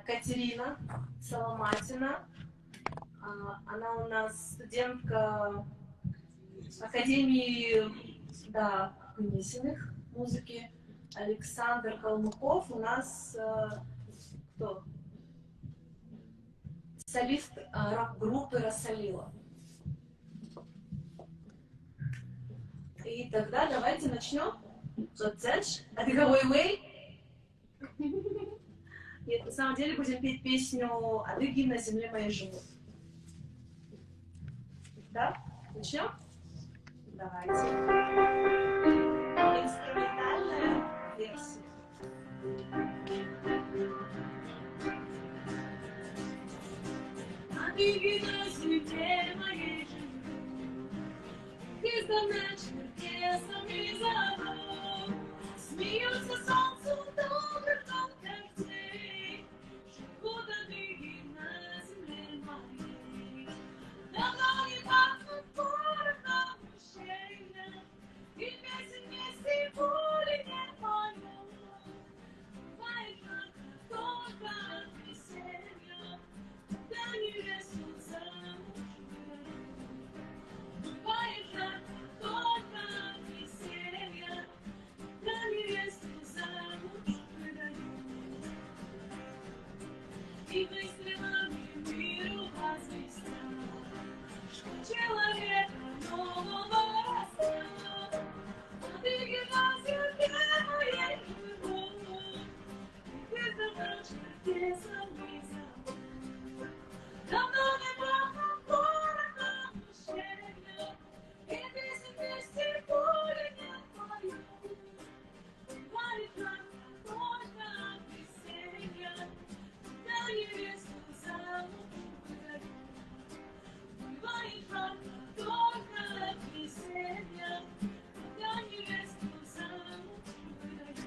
Катерина Соломатина. Она у нас студентка Академии, да, Гнесиных музыки. Александр Калмыков у нас кто? Солист рок-группы «Рассолила». И тогда давайте начнем. Щӏэддзэнщ. Адыгэ уей-уей. Нет, на самом деле будем петь песню «Адыги на земле моей живут». Да? Начнем? Давайте. Инструментальная версия. Адыги на земле моей живут, издавна черкесами зовут. Смеются солнцу добрых когтей, живут адыги на земле моей. Давно не пахнут порохом ущелья, и песен вместе пули не поют. Бывает жарко только от веселья, когда невесту замуж выдают. Бывает жарко только от веселья, когда невесту замуж выдают. И выстрелами миру возвестят, что человека нового растет. Адыги на земле моей живут, издавна черкесами зовут. Давно не пахнут порохом ущелья, и песен вместе пули не поют. Бывает жарко только от веселья, когда невесту замуж выдают. Бывает жарко только от веселья, когда невесту замуж выдают.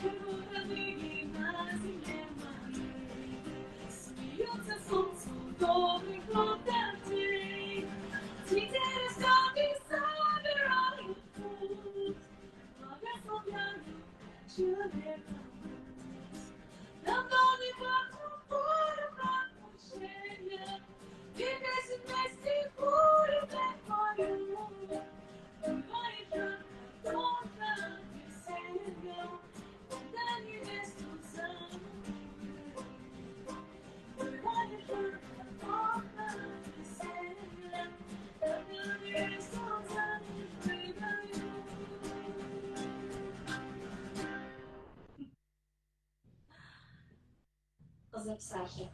Живут адыги на земле моей, смеются солнцу добрых когтей. Цветы растет и собирают путь, благословляют человека путь. Давно не пахнут порохом ущелья, и песен вместе пули не поют. Бывает жарко только от веселья, когда невесту замуж выдают. Бывает жарко только от веселья, когда невесту замуж выдают. Къызэпсалъэ.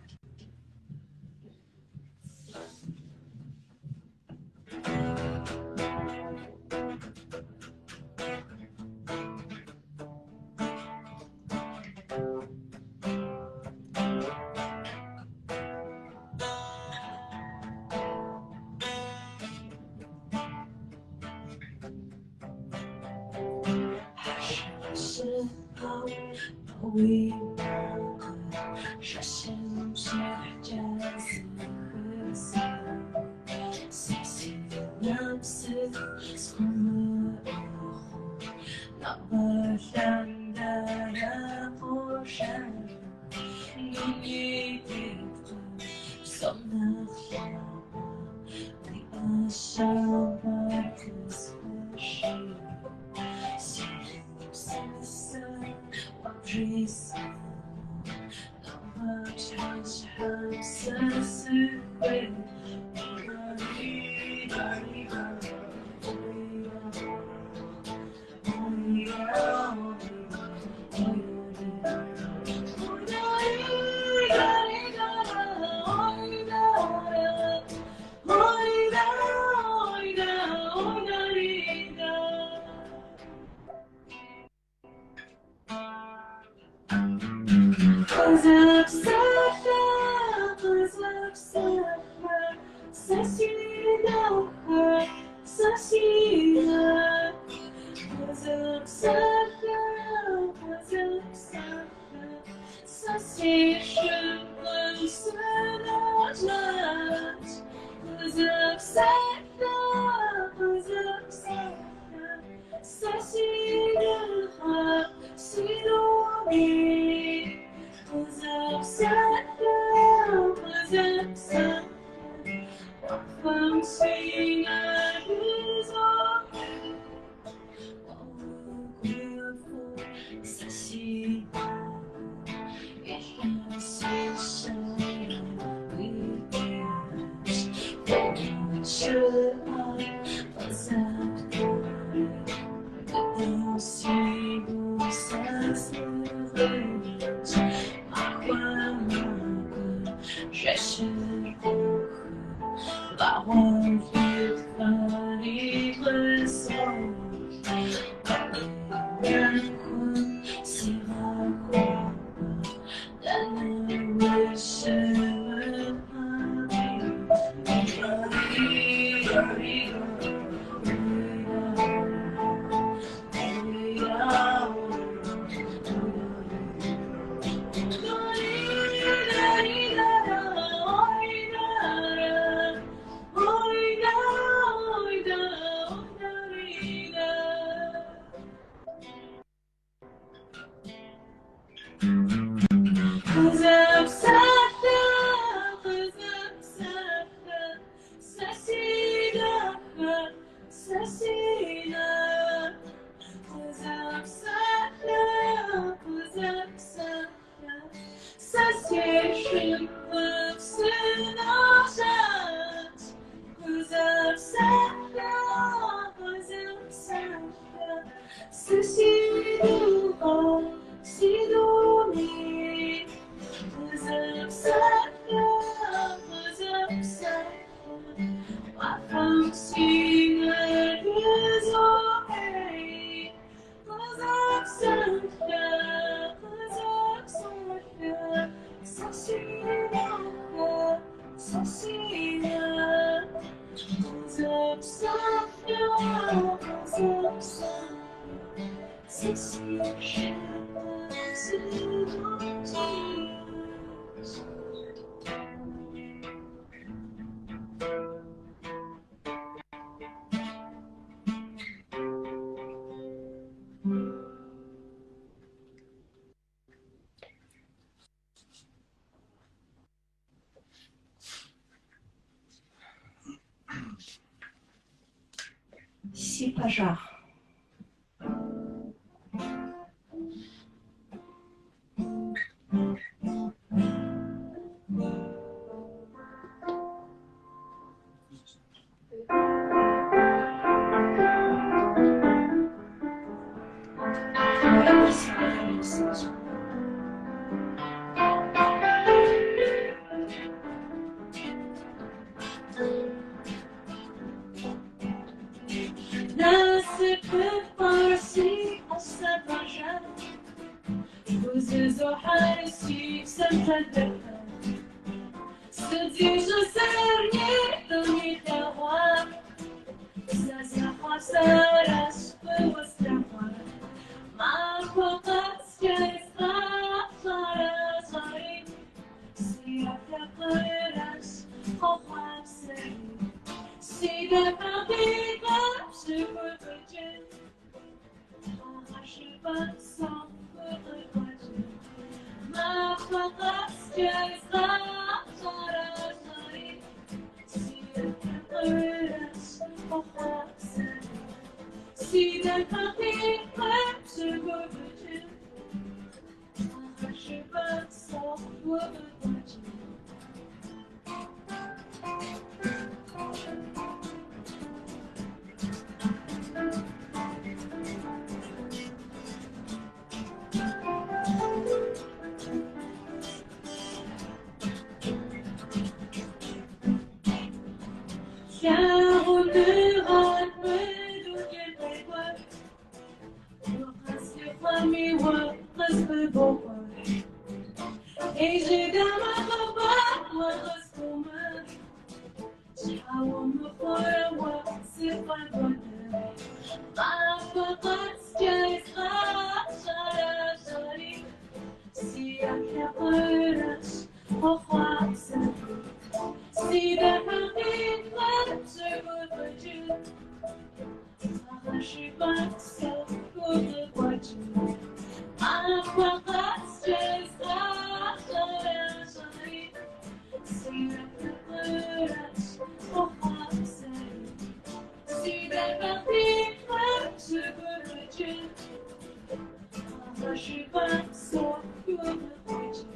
Си пэжагъ. Уэрэдыр си адэм и усащ. Насыпыфӏэр си ӏэсэ пэжар, узызохьэр си псэм лъэдэхэр. Сыт зищӏысыр нитӏым илъэгъуар? Сэ сехъуапсэращ фӏыуэ слъэгъуар. Махуэ къэскӏэ згъэщӏэрэщӏэри, си ӏэпкълъэпкъыращ къохъуапсэри. Си дахагъитӏыр пщыгуфӏыкӏын, гъэшыпӏэ псом фыкъыкъуэкӏын. Махуэ къэскӏэ згъэщӏэрэщӏэри, си ӏэпкълъэпкъыращ къохъуапсэри. Си дахагъитӏыр пщыгуфӏыкӏын, гъэшыпӏэ псом фыкъыкъуэкӏын. Лъагъуныгъэр мы дунейм къекӏуэкӏ, уэ къэслъыхъуэми уэ къысфӏыбокӏуэкӏ. Ей, жыдамэ хъыбар уэ къысхуумых, щхьэ умыхъурэ уэ сыфӏэгуэныхь. Махуэ къэскӏэ згъэщӏэрэщӏэри, си ӏэпкълъэпкъыращ къохъуапсэри. Си дахагъитӏыр пщыгуфӏыкӏын, гъэшыпӏэ псом фыкъыкъуэкӏын. Махуэ къэскӏэ згъэщӏэрэщӏэри, си ӏэпкълъэпкъыращ къохъуапсэри. Си дахагъитӏыр пщыгуфӏыкӏын, гъэшыпӏэ псом фыкъыкъуэкӏын.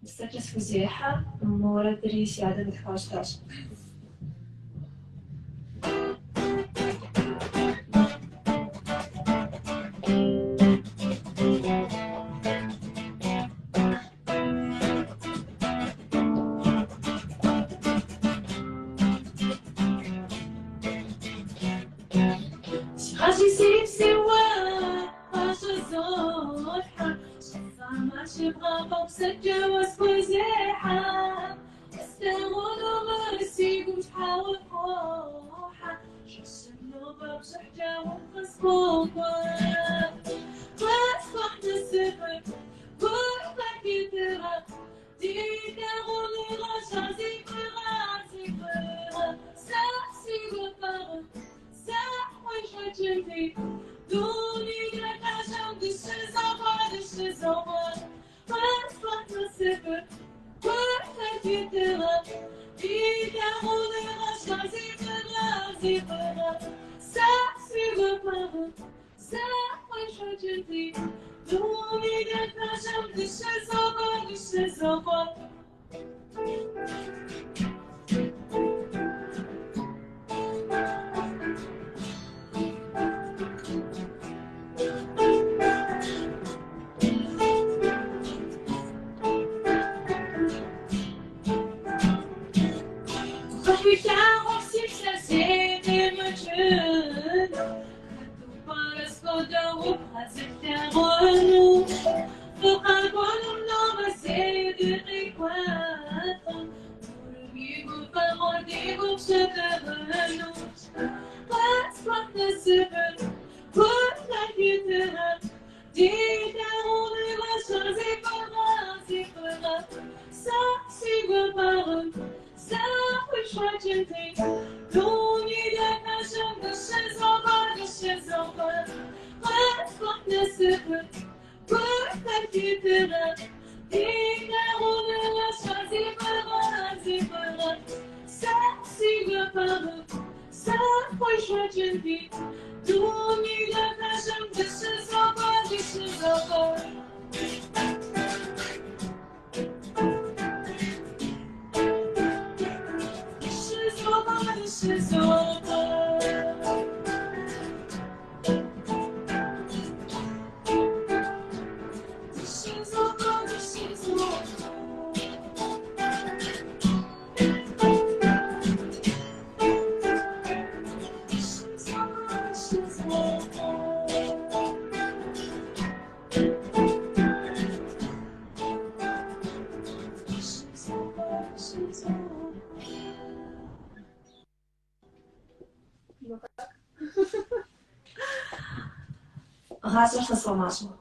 Псэкӏэ схузехьэ, мы уэрэдри си адэм итхауэ щытащ. Щхьэщи си пси уэ пӏэщӏызолъхьэ, щыфӏамэ щыбгъафӏэу псэкӏэ уэ схузехьэ. Слъагъуну мыр си гум щхьэ ухохьэ, жэщым нобэ пщӏыхькӏэ укъысхуокӏуэ. Къысхуэхь насыпыр, гур тыгъэ, ди лъагъуныгъэщ ар зи фӏыгъэ, ар зи фӏыгъэ. Сэ си гуфӏэгъуэ, сэ хуэшэчынти, дуней дахащэм дыщызохуэ, дыщызохуэ. Къысхуэхь насыпыр, гур Гъащӏэр сэ сфӏэмащӏэ.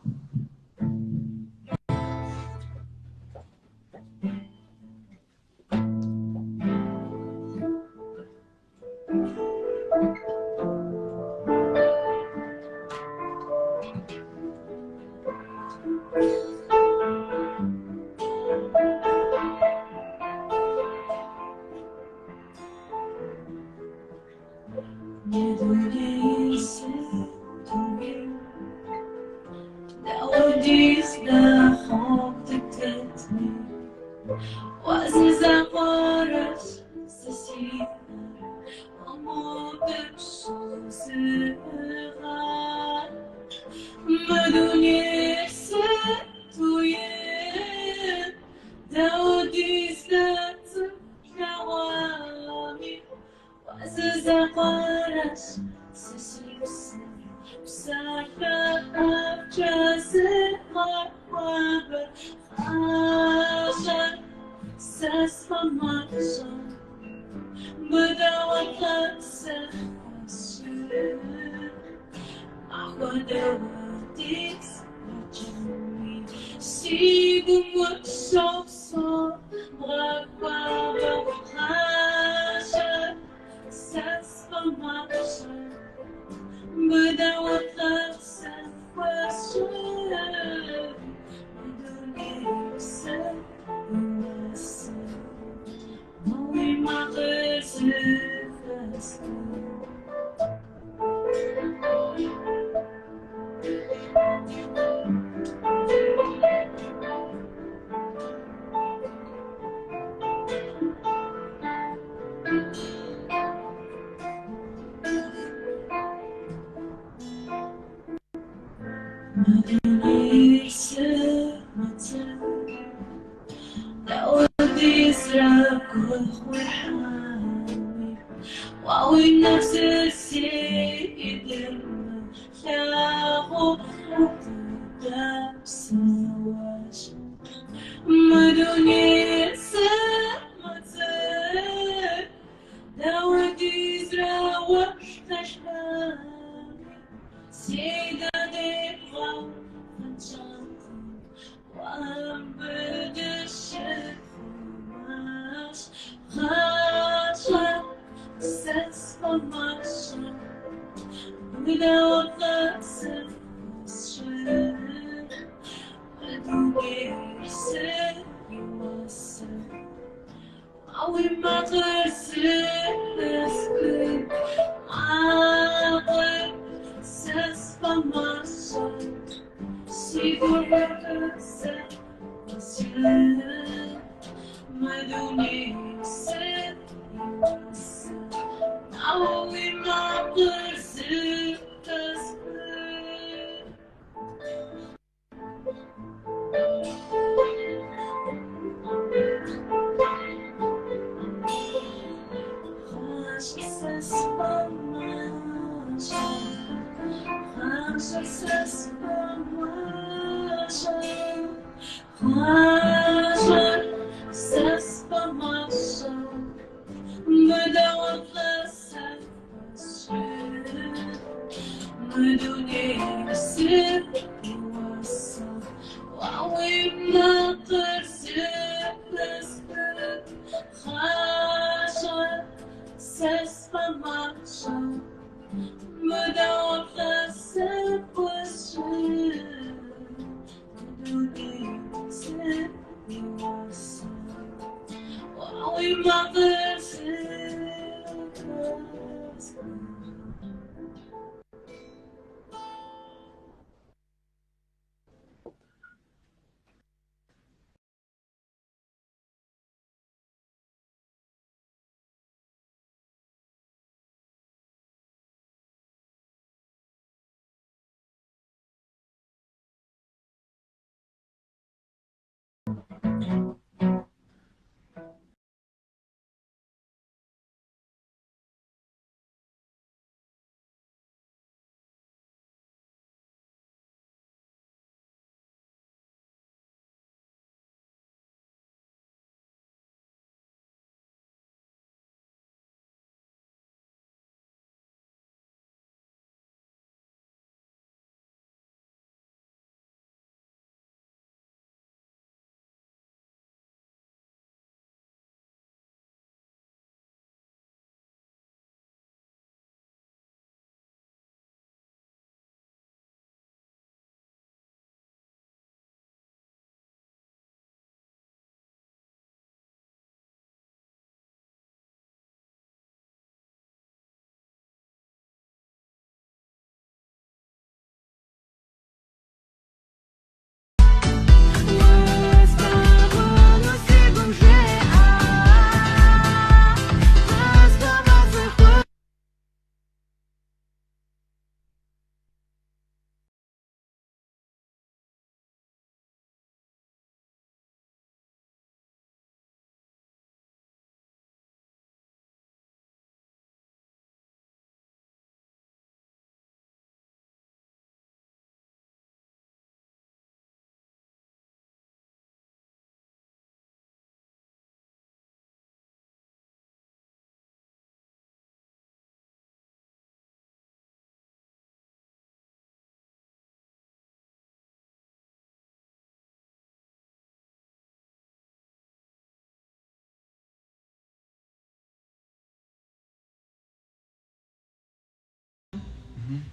Уи макъыр зэхэсхын, макъыр сэ сфӏэмащӏэ, си гур зэӏузын, мы дунейм сыт и уасэ? Ауэ уи макъыр зэхэсхын. Гъащӏэр сэ сфӏэмащӏэ, гъащӏэр сэ сфӏэмащӏэ, гъащӏэр сэ сфӏэмащӏэ, мыдауэ-плӏэ сэ фэсщӏын, мы дунейм сыт и уасэ? Уи макъыр зэхэсхын, гъащӏэр сэ сфӏэмащӏэ, мыдауэ-плӏэ сэ пхуэсщӏын, мы дунейм сыт и уасэ? Уи макъыр зэхэсхын. Услъагъуну си гум жеӏэ, къысхуэмыцӏыху.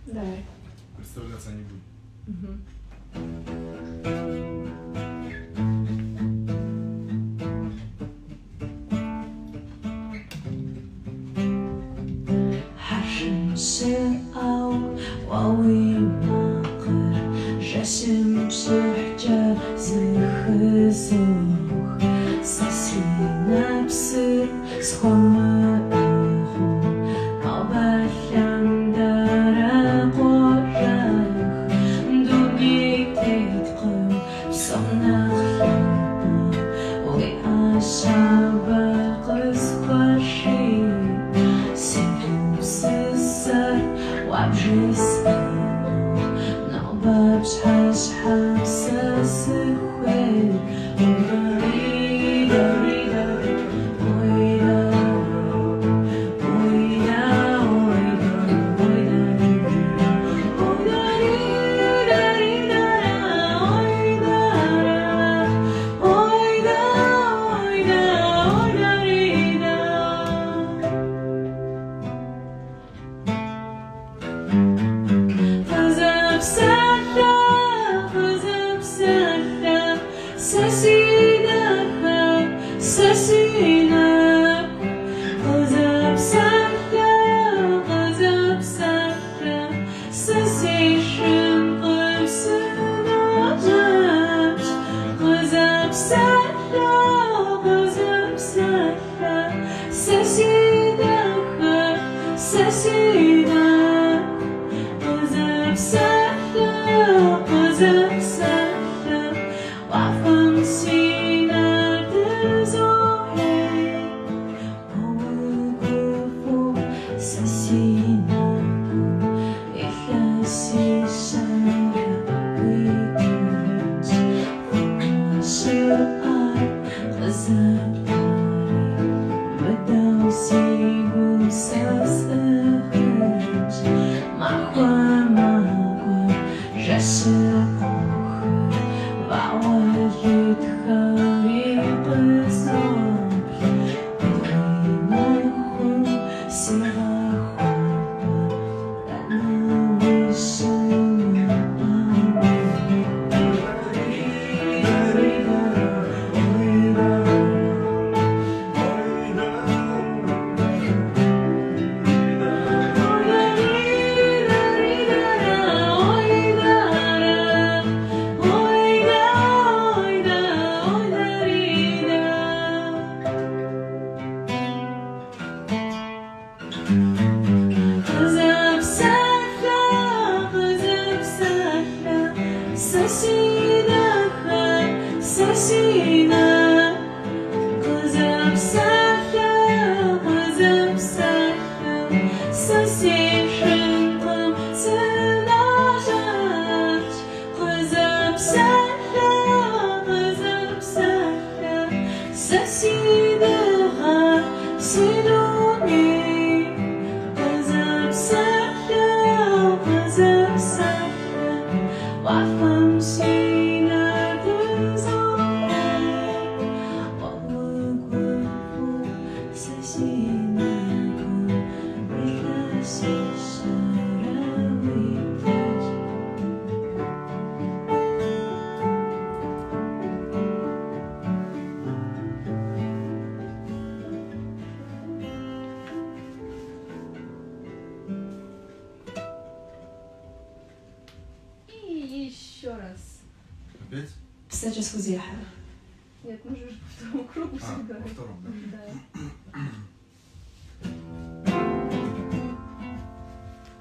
Давай. Представляться не буду. Хьэршым щыӏэу уэ уи макъыр жэщым пщӏыхькӏэ зэхызох. Сэ си нэпсыр схуэмыӏыгъыу нобэ лъандэрэ къожэх. Дуней тетым къызэпсалъэ, сэ си дахэ, сэ си нэху. Къызэпсалъэ, къызэпсалъэ, уафэм си нэр дызохьей. Уэ угуфӏэу сэ си нэгум илъэсищэрэ уитынщ. Фӏыуэ щыӏэр къызэптари, быдэу си гум сэ сӏыгъынщ. Махуэ макӏуэ, жэщыр къохыр, вагъуэ лыдхэри къызоплъ. Дыгъи нэхум сигъэхуабэ, дэнэ ущымыӏами. Къызэпсалъэ, къызэпсалъэ, сэ си дахэ, сэ си нэху. Къызэпсалъэ, къызэпсалъэ, сэ сешынкъым, сыножьэнщ. Къызэпсалъэ, къызэпсалъэ, сэ си дыгъэ, си дуней. Къызэпсалъэ, къызэпсалъэ, уафэм си нэр дызохьей. Уэ угуфӏэу сэ си нэгум илъэсищэрэ уитынщ. И еще раз. Опять? Псэкӏэ схузехьэ. Нет, мы же уже по второму кругу А, всегда. во втором, да. Да.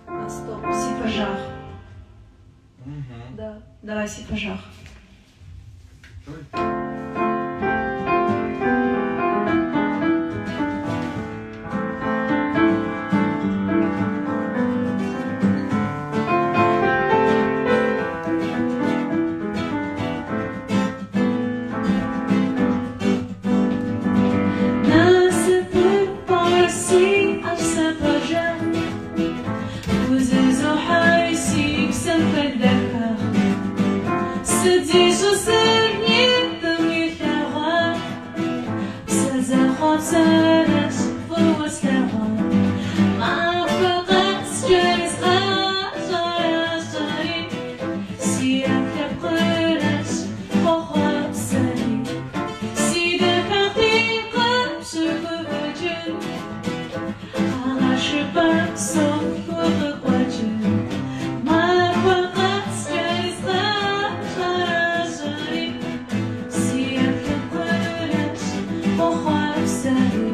А, стоп, си пэжагъ. Мгм. Да. Давай си пэжагъ. Давай. Насыпыр сиӏэщ сэ пэжагъ, узызохьэри си псэм хэлъ дахагъ. Сыт зищӏысыр нитӏым илъэгъуар? Псэ зэхъуэпсэрэщ фӏыуэ слъэгъуар. Махуэ къэскӏэ згъэщӏэрэщӏэри, си ӏэпкълъэпкъырэщ къохъуэпсэри. Си дахагъи къыпщыгуфӏыкӏын, къэгъэшыпӏэ псом укъыкъуэкӏын. Махуэ къэскӏэ згъэщӏэрэщӏэри, си ӏэпкълъэпкъырэщ къохъуэпсэри.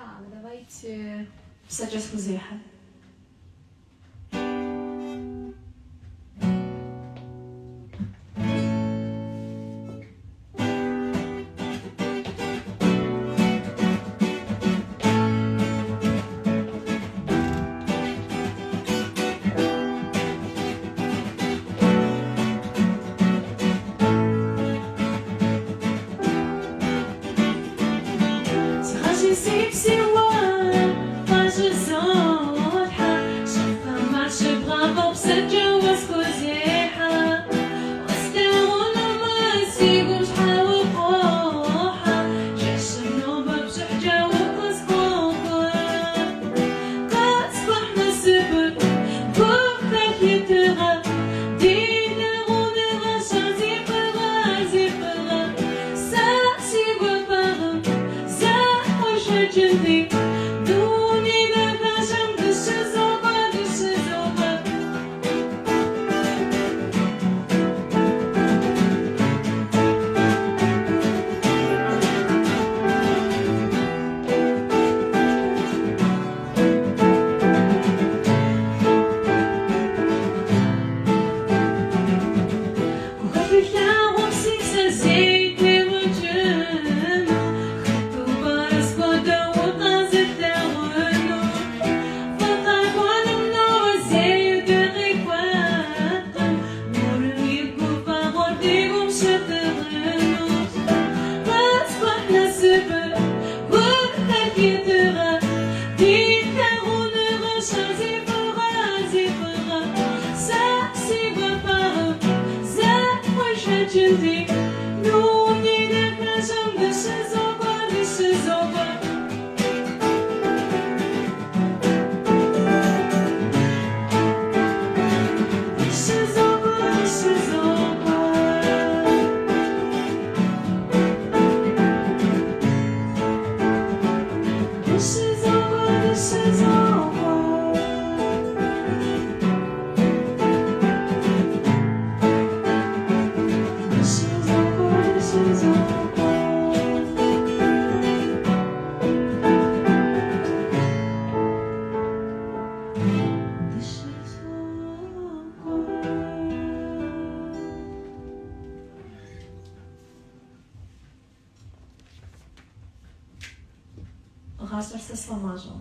Так, давайте псэкӏэ схузехьэ. Гъащӏэр сэ сфӏэмащӏэу.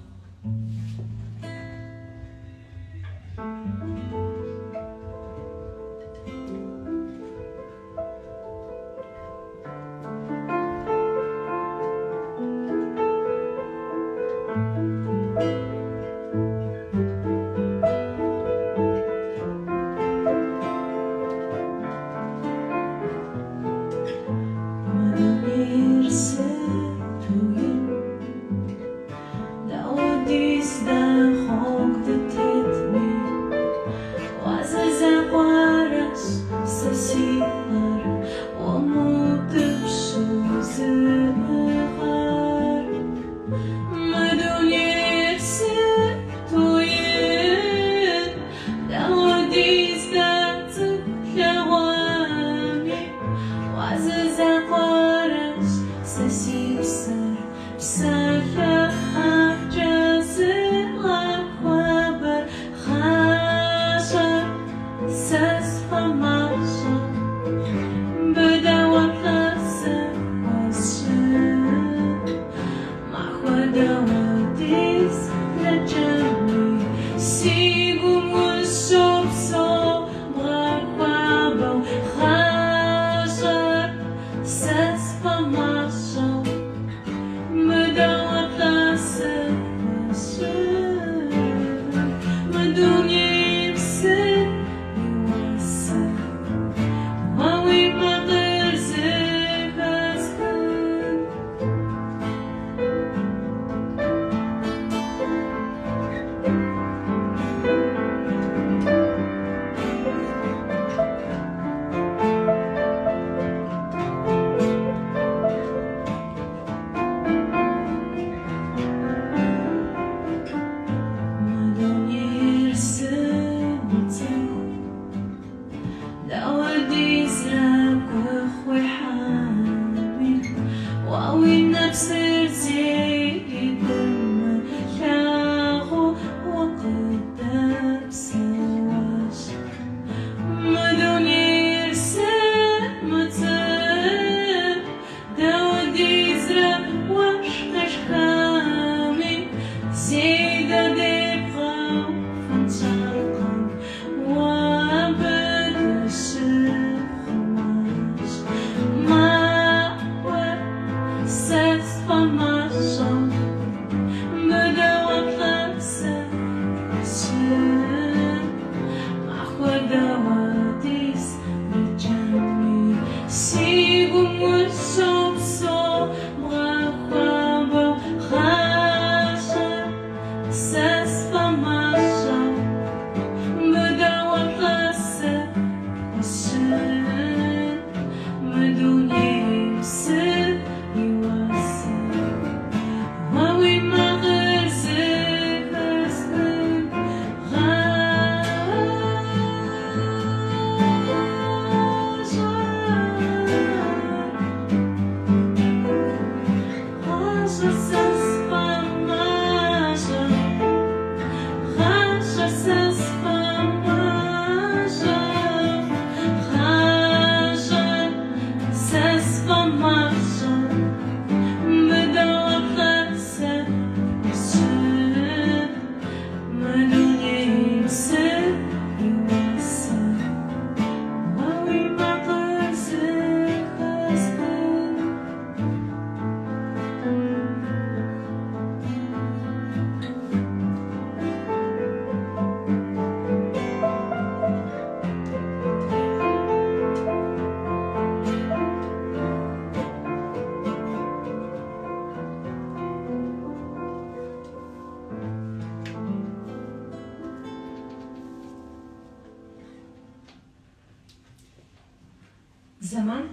Зэман?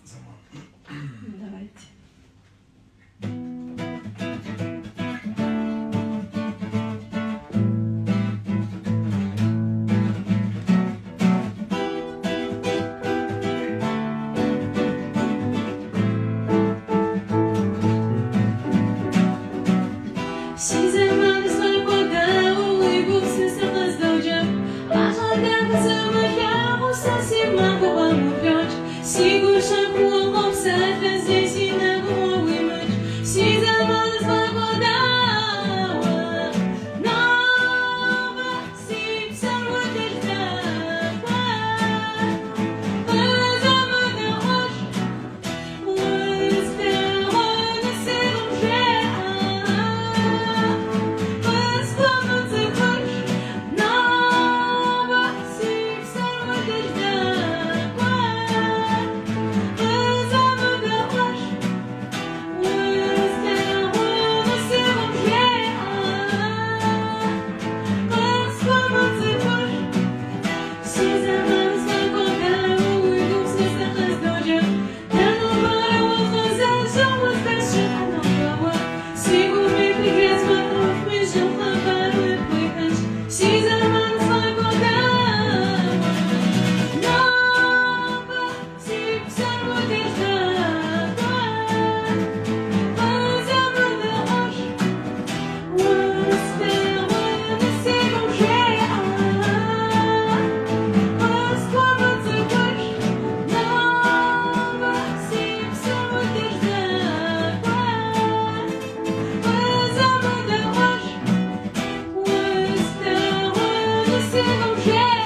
Зэман. Давайте. Си зэман сфӏэкӏуэдауэ уи гупсысэ къыздоджэ. Гъащӏэ дахэ сымылъагъуу сэ си махуэ къэмыблокӏ. Си гур щэхуу къопсалъэ, зэи си нэгум уэ уимыкӏ. Си зэман сфӏэкӏуэдауэ, нобэ си псэр удыждакӏуэ. Къызэмыдэӏуэж, услъагъуну си гум жеӏэ. Къысхуэмыцӏыхуж, нобэ си псэр удыждакӏуэ. Къызэмыдэӏуэж, услъагъуну си гум жеӏэ. Къысхуэмыцӏыхуж, си зэман сфӏэкӏуэдауэ уи гупсысэ къыздоджэ. Дэнэ пӏэрэ укъызэжьэу уздэщыӏэ нобэ уэ? Си гум и жезмыӏэфми жьым хъыбар уи хуихьынщ. Си зэман сфӏэкӏуэдауэ, нобэ си псэр удыждакӏуэ. Къызэмыдэӏуэж, услъагъуну си гум жеӏэ. Къысхуэмыцӏыхуж, нобэ си псэр удыждакӏуэ. Къызэмыдэӏуэж, услъагъуну си гум жеӏэ.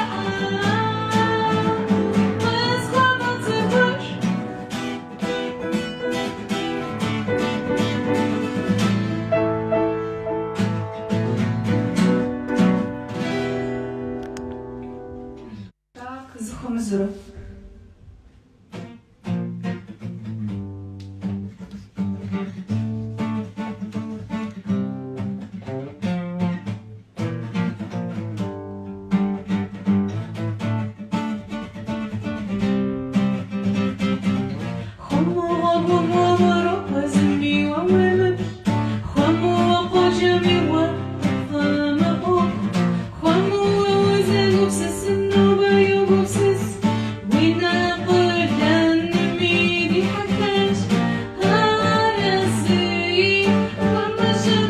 Къысхуэмыцӏыхуж. Так, зыхуэмызурэ. Хуэму гъуэгум уэмэрокъуэ, зыми уэ уемыплъ. Хуэму уэ къоджэми уэ къыпфӏэмыӏуэху. Хуэму уэ узэгупсысын нобэ йогупсыс. Уи нэ къулэнми дихьэхащ. Арэзыи хуэмыщӏын,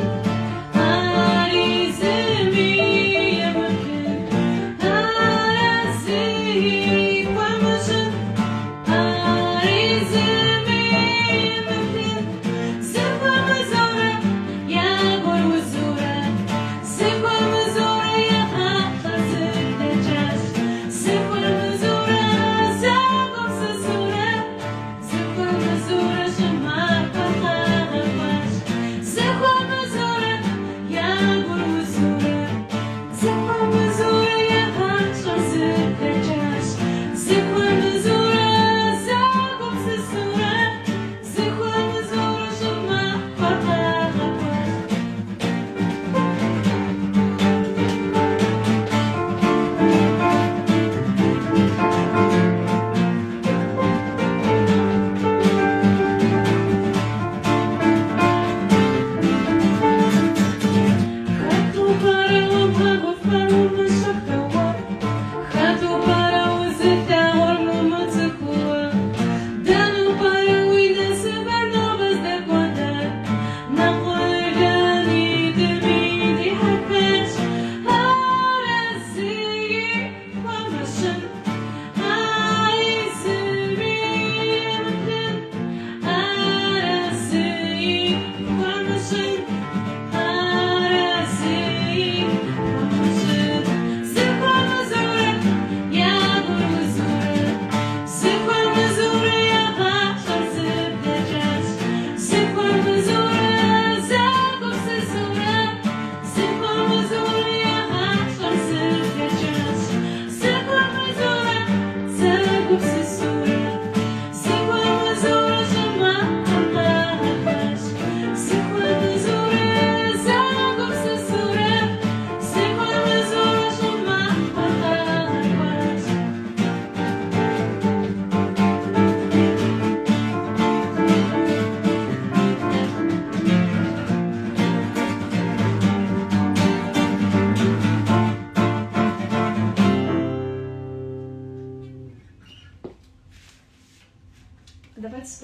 ари зыми емыплъын. Арэзыи хуэмыщӏын, ари зыми емыплъын. Зэхуэмызэурэ я гур узурэ.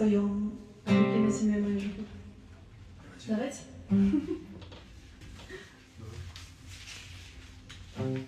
Споем «Адыги на семье моей живут». Давайте. Давайте. Давай.